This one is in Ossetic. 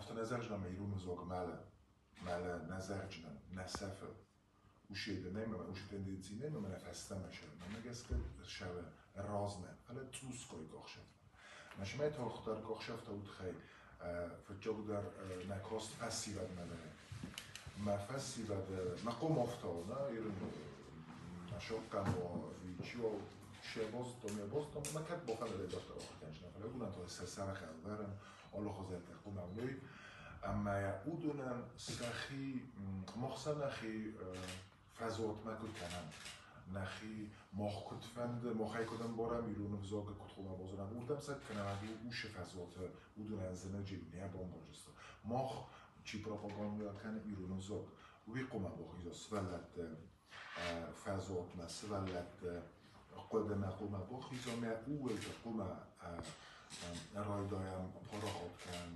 Афтӕ нӕ зӕгъдзынӕн, ӕмӕ ирон ӕвзаг мӕлы. Мӕлы, нӕ зӕгъдзынӕн, нӕ сӕфы. Усе нӕ ӕмӕ усе тенденци нӕ ӕмӕ нӕ фӕстӕмӕ сӕ. Мӕнмӕ гӕсгӕ сӕвы размӕ, фӕлӕ цъусгай къахсӕфтӕ. Мӕ тагъддӕр къахсӕфтӕ уыдхӕй фыццагдӕр нӕ каст фӕсивӕдмӕ дӕр. Мӕ фӕсивӕд мӕ хъомафтау, нӕ ирон шоккамо видео шебоздом, ебоздом, мӕ кӕд бафӕндыд дарддӕр ахуыр кӕнын, фӕлӕ уымӕн та сӕ сӕрӕхӕвӕрӕн алыхуызӕттӕ хъомӕлой. Ӕмӕ уыдонӕн сӕхи мах сӕ нӕхи фӕзуатмӕ куыд кӕнӕм, нӕхи мах куыд фӕнды, махӕй куыд ӕмбарӕм, ирон ӕвзаг куыд хъуамӕ базонӕм, уырдӕм сӕ кӕнӕм ӕви усы фӕзуаты уыдонӕн зынӕджы нӕ бамбарджысты. Мах чи пропагандӕ кӕны ирон ӕвзаг, уый хъуамӕ бахиза сывӕллӕтты фӕзуатмӕ, сывӕллӕтты хъуыдымӕ хъуамӕ бахиза, мӕ ууыл хъуамӕ райдайӕм парахат кӕнын.